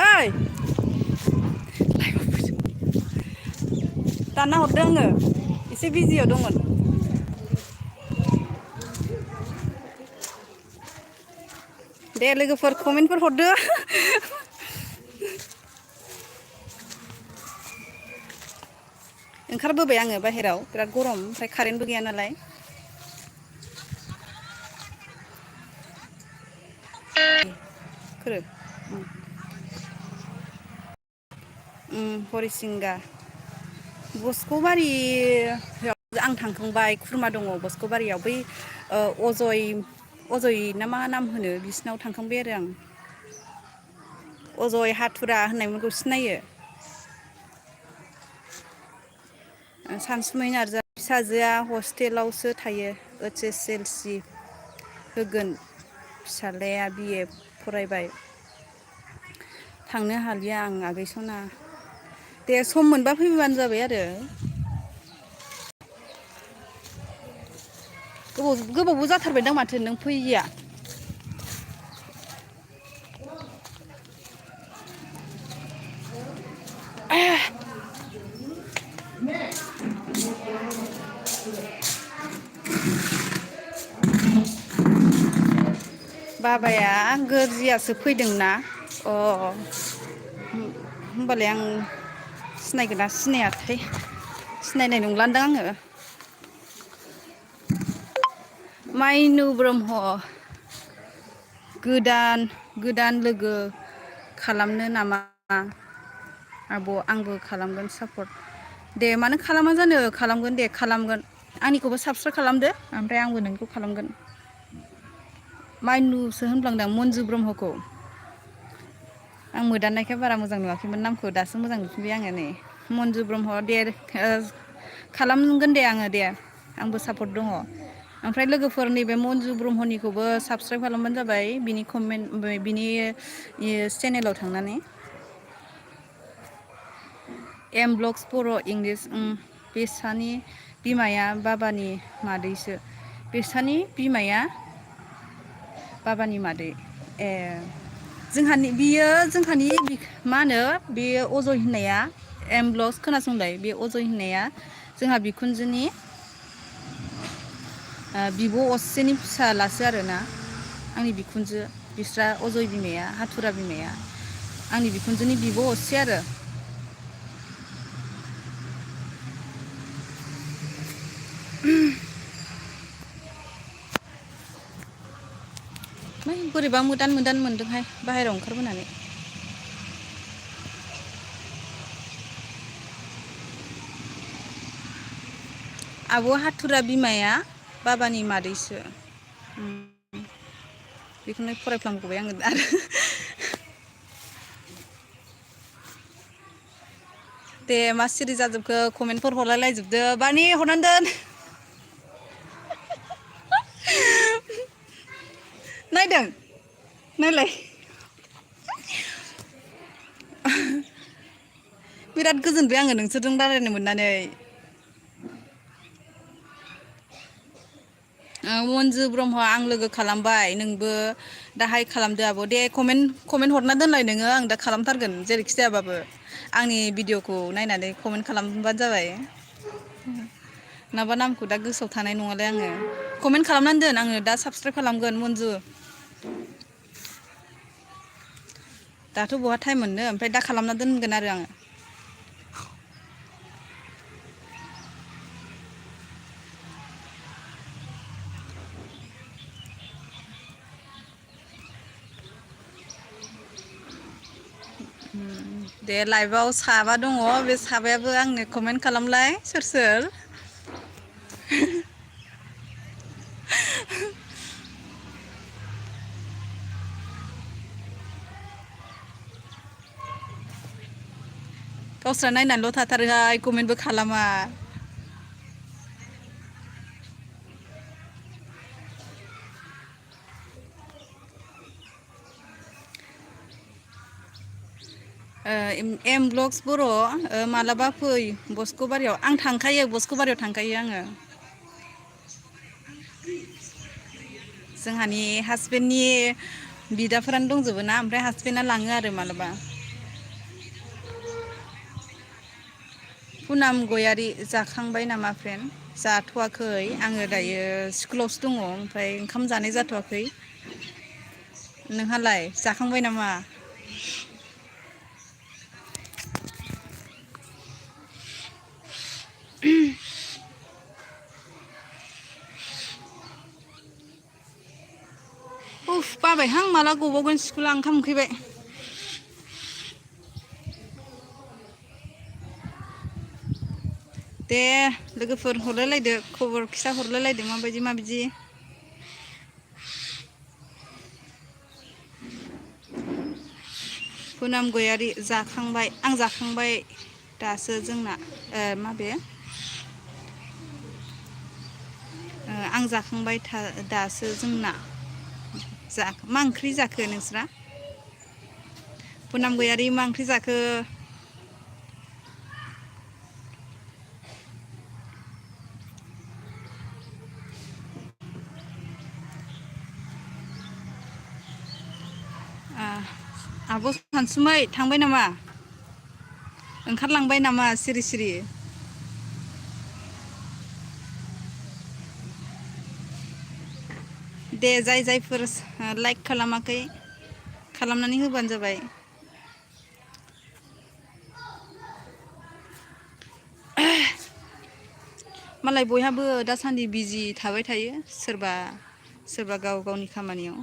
ओइ दानना हरदो आङो एसे बिजियाव दंमोन दे लोगोफोर कमेन्टफोर हरदो ओंखारबोबाय आङो बाहेराव बिराद गरम ओमफ्राय कारेन्टबो गैया नालाय हरिसिंगा बस्क'बारि आं थांखांबाय खुरमा दङ बस्क'बारियाव बै अजय ना मा नाम होनो बिसिनाव थांखांबाय आरो आं अजय हाथुरा होननायमोनखौ सिनायो सानसुमै नार्जारि फिसाजोआ हस्टेलावसो थायो ओइस एस एल सि होगोन फिसाज्लाया BA फरायबाय थांनो हालिया आं आगै सना दे सम मोनबा फैबानो जाबाय आरो गोबावबो जाथारबायदां माथो नों फैयिया बाबाया गोरजियासो फैदोंना अ होमबालाय आं सिनायगोन ना सिनायाथाय सिनायनाय नंलादां आङो माइनु ब्रह्म गोदान लोगो खालामनो नामा आब' आंबो खालामगोन सापर्ट दे मानो खालामा जानो खालामगोन दे खालामगोन आंनिखौबो साबसक्राइब खालामदो ओमफ्राय आंबो नोंखौ खालामगोन माइनुसो होनफ्लांदां मन्जु ब्रह्मखौ आं मोदाननायखाय बारा मोजां नुवाखैमोन नामखौ दासो मोजां नुफिनबाय आङो नै मन्जु ब्रह्म दे खालामगोन दे आङो दे आंबो सापर्ट दङ ओमफ्राय लोगोफोर नैबे मन्जु ब्रह्मनिखौबो साबसक्राइब खालामबानो जाबाय बिनि कमेन्ट बिनि चेनेलाव थांनानै एम ब्लग्स बर' इंलिस बेसानि बिमाया बाबानि मादैसो बेसानि बिमाया बाबानि मादै ए जोंहानि मा होनो बे अजय होननाया एम ब्लग्स खोनासंलाय बे अजय होननाया जोंहा बिखुनजोनि बिब' असेनि फिसालासो आरोना आंनि बिखुनजो बिस्रा अजय बिमाया हाथुरा बिमाया आंनि बिखुनजोनि बिब' असे आरो बोरैबा मोदान मोनदोंहाय बाहेरायाव ओंखारबोनानै आब' हाथुरा बिमाया बाबानि मादैसो बेखौनो फरायफ्लांबावबाय आङो आरो दे मा सिरि जाजोबखो कमेन्टफोर हरलायलायजोबदो बानि हरनानै दोन नायदों नायलाय बिराद गोजोनबाय आङो नोंसोरजों रायलायनो मोननानै मन्जु ब्रह्म आं लोगो खालामबाय नोंबो दाहाय खालामदो आब' दे कमेन्ट हरना दोनलाय नोङो आं दा खालामथारगोन जेरैखि जायाबाबो आंनि भिडिअखौ नायनानै कमेन्ट खालामबानो जाबाय नङाबा नामखौ दा गोसोआव थानाय नङालै आङो कमेन्ट खालामनानै दोन आङो दा साबसक्राइब खालामगोन मन्जु दाथ' बहा टाइम मोननो ओमफ्राय दा खालामना दोनगोन आरो आङो। दे लाइभआव साबा दङ बे साबायाबो आंनो कमेन्ट खालामलाय सोर सोर गावस्रा नायनानैल' थाथारोहाय कमेन्टबो खालामा। एम ब्लग्स बर' मालाबा फै बस्क'बारियाव आं थांखायो बस्क'बारियाव थांखायो आङो। जोंहानि हासबेन्डनि बिदाफोरानो दंजोबो ना ओमफ्राय हासबेन्डआ लाङो आरो मालाबा। पुनाम गयारि जाखांबाय नामा फ्रेन्ड? जाथ'वाखै आङो दायो स्कुलावसो दङ ओमफ्राय ओंखाम जानाय जाथ'वाखै। नोंहालाय जाखांबाय नामा? उफ बाबायहां माला गबावगोन स्कुला ओंखाम उखैबाय। दे लोगोफोर हरलायलायदो खबर खिथा हरलायलायदो माबायदि। पुनाम गयारि जाखांबाय आं जाखांबाय दासो जोंना माबे आं जाखांबाय दासो जोंना। मा ओंख्रि जाखो नोंस्रा? पुनाम गयारि मा ओंख्रि जाखो? आब' सानसुमै थांबाय नामा? ओंखारलांबाय नामा सिरि सिरि? दे जायफोर लाइक खालामाखै खालामनानै होबानो जाबाय। मालाय बयहाबो दासान्दि बिजि थाबाय थायो सोरबा गाव गावनि खामानियाव।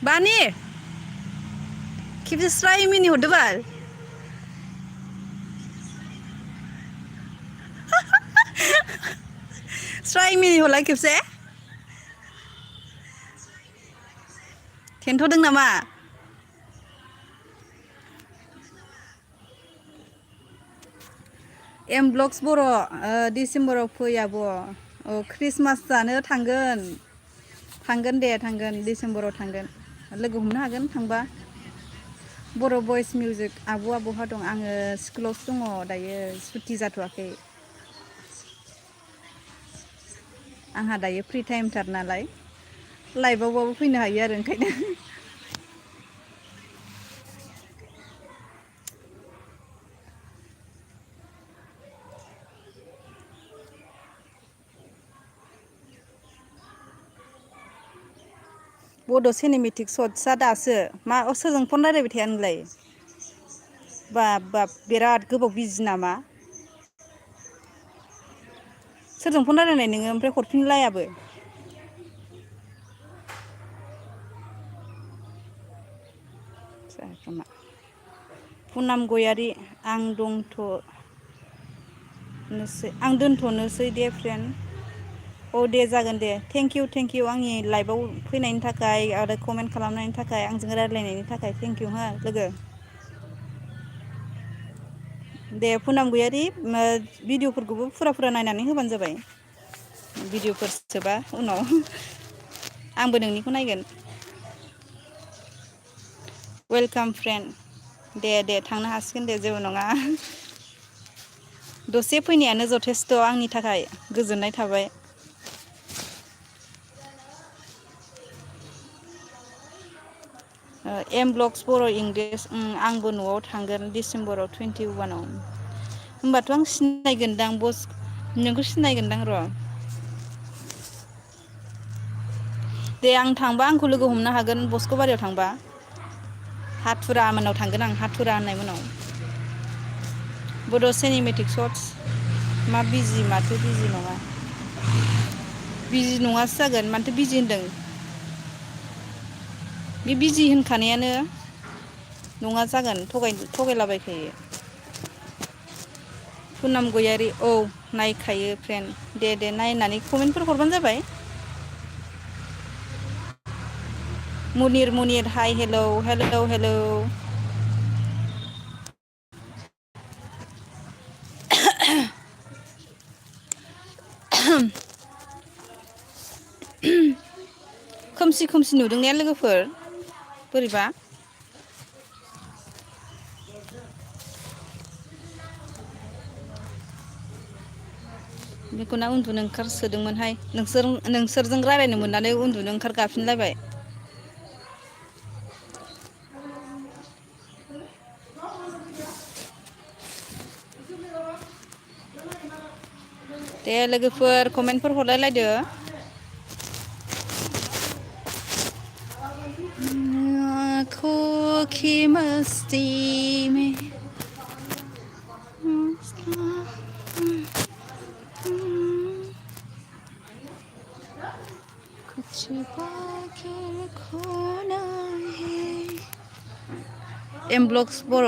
बानि खेबसे स्राय मिनिहरदो बाल। स्राय मिनिहरलाय खेबसे। थेन्थ'दों नामा? एम ब्लग्स बर' डिसेम्बराव फै आब'। औ ख्रिस्टमास जानो थांगोन दे थांगोन डिसेम्बराव थांगोन लोगो हमनो हागोन थांबा। बर' भइस मिउजिक आब'आ बहा दं? आङो स्कुलावसो दङ दायो सुथि जाथ'वाखै। आंहा दायो फ्रि टाइमथार नालाय लाइभआवबाबो फैनो हायो आरो ओंखायनो। बड' सिनेमेटिक सर्टसा दासो सोरजों फन रायलायबाय थाया नोंलाय? बाब बिराद गोबाव बिजि नामा? सोरजों फन रायलायनाय नोङो ओमफ्राय हरफिनलायाबो? पुनाम गयारि आं दोनथ'नोसै दे फ्रेन्ड। औ दे जागोन दे थेंक इउ आंनि लाइभआव फैनायनि थाखाय आरो कमेन्ट खालामनायनि थाखाय आंजों रायज्लायनायनि थाखाय थेंक इउ हो लोगो। दे पुनाम गयारि भिडिअ'फोरखौबो फुरा नायनानै होबानो जाबाय भिडिअ'फोर सोबा उनाव। आंबो नोंनिखौ नायगोन वेलकाम फ्रेन्ड दे थांनो हासिगोन दे जेबो नङा दसे फैनायानो जथेस्थ' आंनि थाखाय गोजोननाय थाबाय एम ब्लग्स बर' इंलिस आंबो न'आव थांगोन डिसेम्बराव 21आव होमबाथ' आं सिनायगोनदां बस नोंखौ सिनायगोनदां र' दे आं थांबा आंखौ लोगो हमनो हागोन बस्क'बारियाव थांबा हाथुरा मोनाव थांगोन आं हाथुरा होननाय मोनाव बड' सिनेमेटिक सर्टस मा बिजि माथो बिजि नङा बिजि नङासो जागोन मानोथो बिजि होनदों बे बिजि होनखानायानो नङा जागोन थगायलाबायखायो पुनाम गयारि औ नायखायो फ्रेन्ड दे नायनानै कमेन्टफोर हरबानो जाबाय मुनिर हाय हेलौ खोमसि नुदों ने लोगोफोर बोरैबा बेखौना उन्दुनो ओंखारसोदोंमोनहाय नोंसोरजों रायज्लायनो मोननानै उन्दुनो ओंखार गाफिनलायबाय दे लोगोफोर कमेन्टफोर हरलायलायदो आँखों की मस्ती में कुछ बाकी खोना है एम ब्लग्स बर'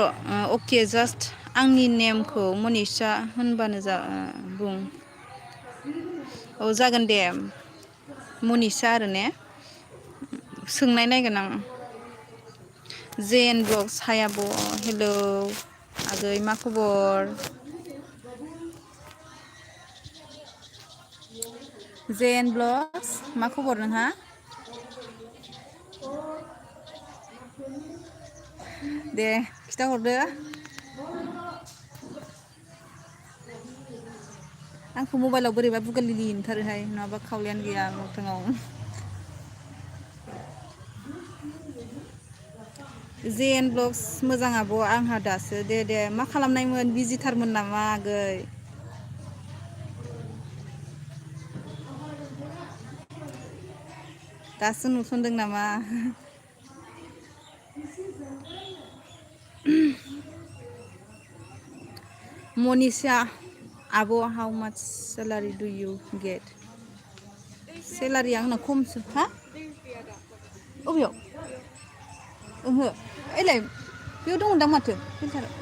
अके जास्ट आंनि नेमखौ मनिसा होनबानो बुं औ जागोन दे मनिसा आरो ने सोंनाय नायगोन आं जेएन ब्लग्स हाय आब' हेलौ आगै मा खबर जेएन ब्लग्स मा खबर नोंहा दे खिथाहरदो आंखौ मबाइलाव बोरैबा बुगालिलि नुथारोहाय नङाबा खावलायानो गैया मोगथाङाव जेएन ब्लग्स मोजां आब' आंहा दासो दे मा खालामनायमोन बिजिथारमोन नामा आगै दासो नुसनदों नामा मनिसा आब' हाउ माच सेलारि डु इउ गेट सेलारिया आंना खमसो हा अबेयाव ओहो ओइलाय बेयाव दंदां माथो फिल्टाराव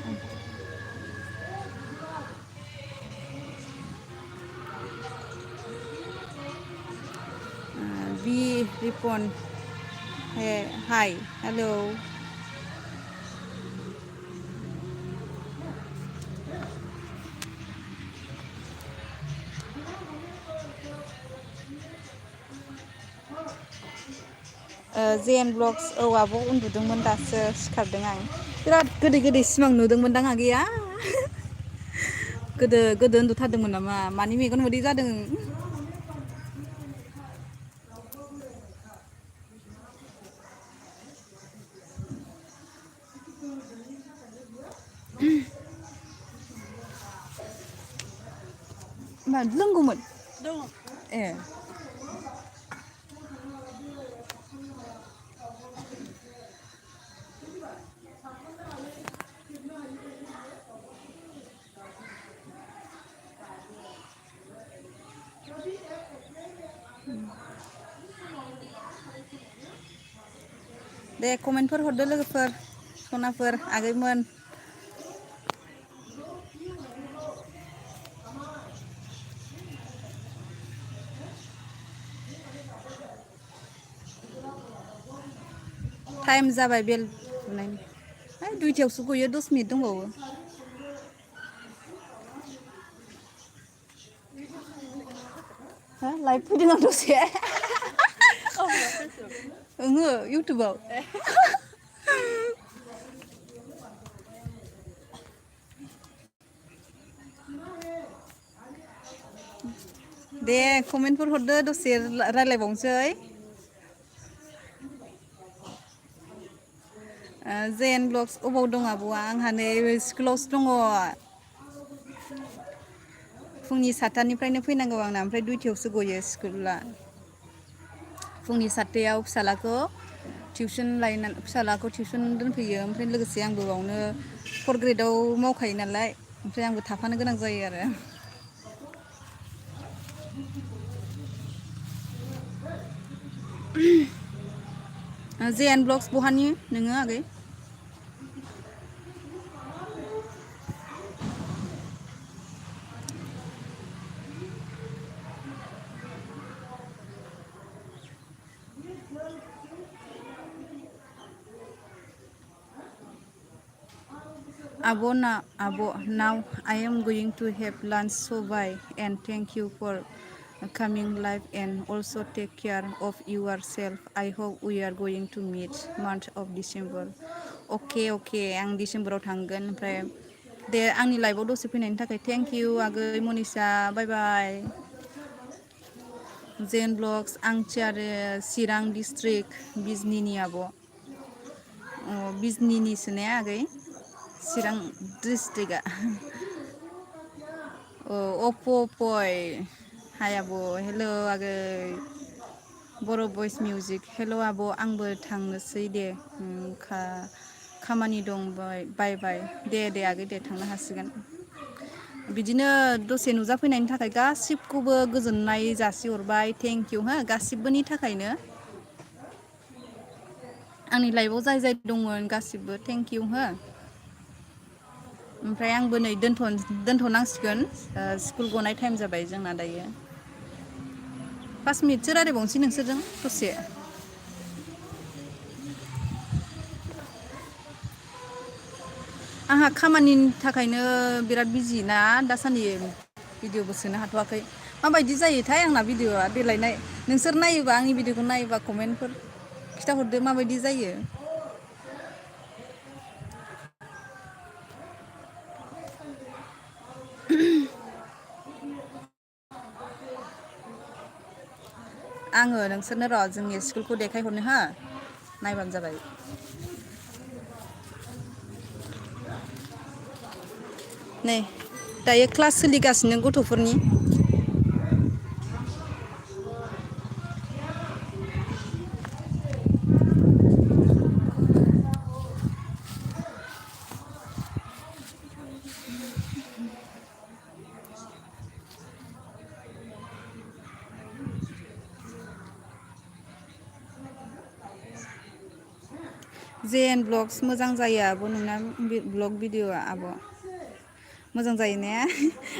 बि रिपन हाय हेलौ जेएन ब्लग्स औ आब' उन्दुदोंमोन दासो सिखारदों आं बिराद गोदै सिमां नुदोंमोनदां आगैया गोदो उन्दुथारदोंमोन नामा मानि मेगन मोदै जादों मा लोंगौमोन ए दे कमेन्टफोर हरदो लोगोफोर सनाफोर आगैमोन टाइम जाबाय बेल बुनायनि है दुइथायावसो गयो 10 मिनिट दंबावो हो लाइभ फैदों आं दसे ओहो इउटुबाव दे कमेन्टफोर हरदो दसे रायलायबावनोसै जेएन ब्लग्स अबाव दं आब'आ आंहा नै स्कुलावसो दङ फुंनि 7टानिफ्रायनो फैनांगौ आंना ओमफ्राय 2टायावसो गयो स्कुला फुंनि 7टायाव फिसालाखौ टिउसन दोनफैयो ओमफ्राय लोगोसे आंबो बावनो 4th ग्रेडआव मावखायो नालाय ओमफ्राय आंबो थाफानो गोनां जायो आरो जेएन ब्लग्स बहानि नोङो आगै Abo, now I am going to have lunch, so bye and thank you for coming live and also take care of yourself. I hope we are going to meet month of December. Okay आं डिसेम्बराव थांगोन ओमफ्राय दे आंनि लाइफआव दसे फैनायनि थाखाय thank you आगै मनिसा बाय बाय जेन ब्लग्स आंथि आरो चिरां डिस्ट्रिक्ट बिजनिनि आब' बिजनिनिसो ने आगै चिरां डिस्ट्रिक्टआ अपय हाय आब' हेल' आगै बर' भइस मिउजिक हेल' आब' आंबो थांनोसै दे खामानि दं बाय दे आगै दे थांनो हासिगोन बिदिनो दसे नुजाफैनायनि थाखाय गासिबखौबो गोजोननाय जासिहरबाय थेंक इउ हो गासिबोनि थाखायनो आंनि लाइफआव जाय दंमोन गासिबो थेंक इउ हो ओमफ्राय आंबो नै दोनथ'नांसिगोन स्कुल गनाय टाइम जाबाय जोंना दायो 5 मिनिटसो रायलायबावनोसै नोंसोरजों दसे आंहा खामानिनि थाखायनो बिराद बिजि ना दासान्दि भिडिअबो सोनो हाथ'वाखै माबायदि जायोथाय आंना भिडिअआ देलायनाय नोंसोर नायोबा आंनि भिडिअखौ नायोबा कमेन्टफोर खिथाहरदो माबायदि जायो आङो नोंसोरनो र' जोंनि स्कुलखौ देखायहरनो हो नायबानो जाबाय नै दायो क्लास सोलिगासिनो गथ'फोरनि जेएन ब्लग्स मोजां जायो आब' नोंना ब्लग भिडिअ'आ आब' मोजां जायो ने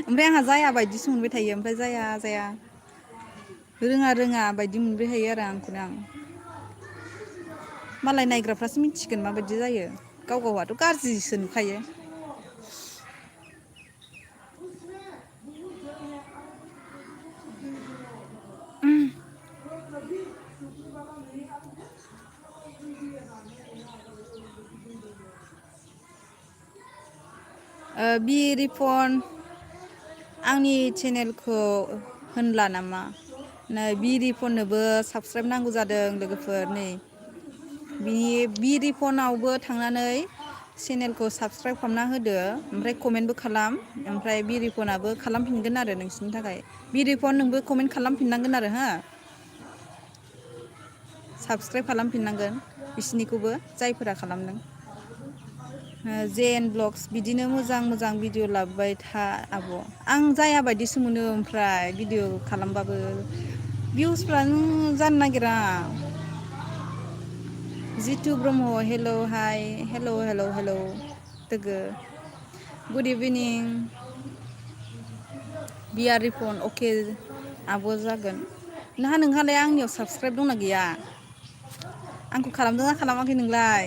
ओमफ्राय आंहा जाया बायदिसो मोनबाय थायो ओमफ्राय जाया रोङा बायदि मोनबाय थायो आरो आंखौनो आं मालाय नायग्राफ्रासो मिथिगोन माबायदि जायो गावहाथ' गाज्रिसो नुखायो बि रिफन आंनि चेनेलखौ होनला नामा नै बि रिफननोबो साबसक्राइब नांगौ जादों लोगोफोर नै बि रिफनावबो थांनानै चेनेलखौ साबसक्राइब खालामना होदो ओमफ्राय कमेन्टबो खालाम ओमफ्राय बि रिफनाबो खालामफिनगोन आरो नोंसिनि थाखाय बि रिफन नोंबो कमेन्ट खालामफिननांगोन आरो हो साबसक्राइब खालामफिननांगोन बिसिनिखौबो जायफोरा खालामदों जेएन ब्लग्स बिदिनो मोजां भिडिअ लाबोबाय था आब' आं जाया बायदिसो मोनो ओमफ्राय भिडिअ खालामबाबो भिउसफ्रानो जानो नागिरा जितु ब्रह्म हेल' हाय हेल' लोगो गुड इभिनिं बिआर रिफन अके आब' जागोन नोंहालाय आंनियाव साबसक्राइब दंना गैया आंखौ खालामदोंना खालामाखै नोंलाय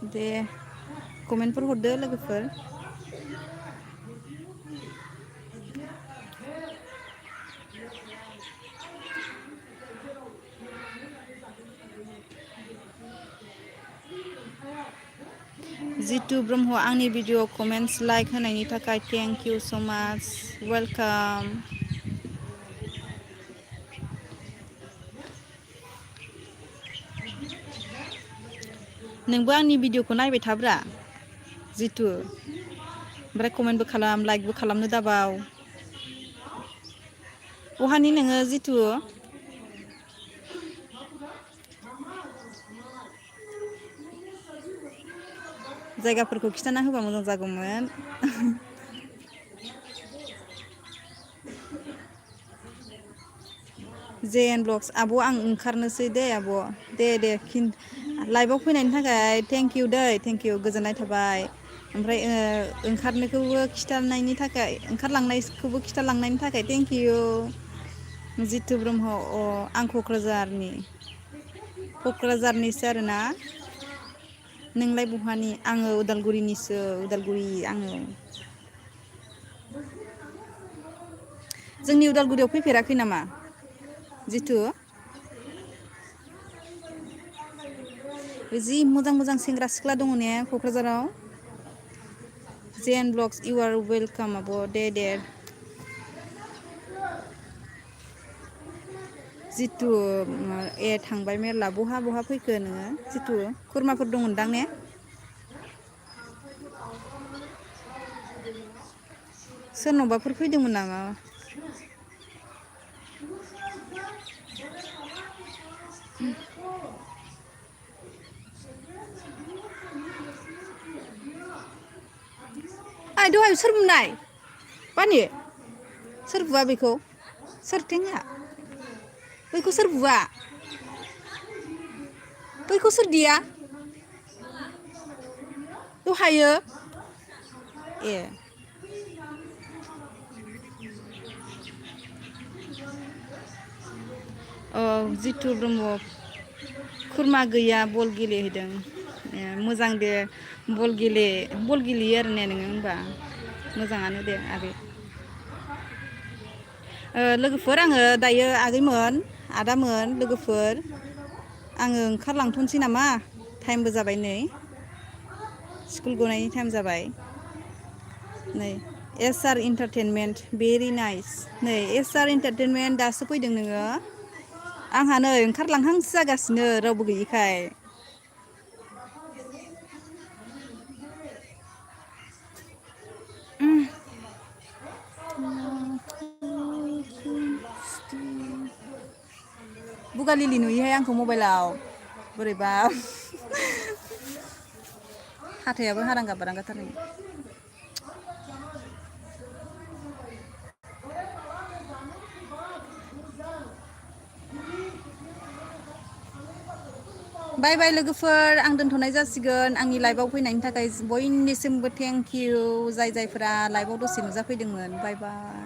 दे कमेन्टफोर हरदो लोगोफोर। जितु ब्रह्म आंनि भिडिअ कमेन्टस लाइक होनायनि थाखाय थेंक इउ स' माच वेलकाम। नोंबो आंनि भिडिअखौ नायबाय थाब्रा जितु, ओमफ्राय कमेन्टबो खालाम लाइकबो खालामनो दाबाव। बहानि नोङो जितु? जायगाफोरखौ खिथाना होबा मोजां जागौमोन। जे एन ब्लग्स आब' आं ओंखारनोसै दे आब' दे लाइभआव फैनायनि थाखाय थेंक इउ दै थेंक इउ गोजोननाय थाबाय। ओमफ्राय ओंखारनायखौबो खिथानायनि थाखाय ओंखारलांनायखौबो खिथालांनायनि थाखाय थेंक इउ। जितु ब्रह्म अ आं क'क्राझारनिसो आरोना। नोंलाय बहानि? आङो उदालगुरिनिसो उदालगुरि आङो। जोंनि उदालगुरियाव फैफेराखै नामा जितु? जि मोजां मोजां सेंग्रा सिख्ला दङ ने क'क्राझाराव? जे एन ब्लग्स इउ आर वेलकाम आब' दे। जितु ए थांबाय मेरला बहा फैखो नोङो जितु? खुरमाफोर दंदां ने? सोरनावबाफोर फैदोंमोन नामा? ओइ दहाय सोर बुनाय बानि? सोर बुआ बेखौ? सोरथेंआ? बैखौ सोर बुआ? बैखौ सोर देया? दहायो? ए औ जितु ब्रह्म खुरमा गैया बल गेलेहैदों। ए मोजां दे बल गेलेयो आरो ने नोङो होमबा? मोजाङानो दे आगै। लोगोफोर आङो दायो आगैमोन आदामोन लोगोफोर आङो ओंखारलांथ'नोसै नामा? टाइमबो जाबाय नै स्कुल गनायनि टाइम जाबाय। नै S R entertainment very nice नै एस आर इन्टारटेनमेन्ट दासो फैदों नोङो? आंहा नै ओंखारलांहांसो जागासिनो रावबो गैयिखाय। बुगालिलि नुयोहाय आंखौ मबाइलाव बोरैबा। हाथायाबो हारांगा बारांगाथार। बाय बाय लोगोफोर आं दोनथ'नाय जासिगोन आंनि लाइफआव फैनायनि थाखाय बयनिसिमबो थेंक इउ जायफोरा लाइफआव दसे नुजाफैदोंमोन बाय बाय।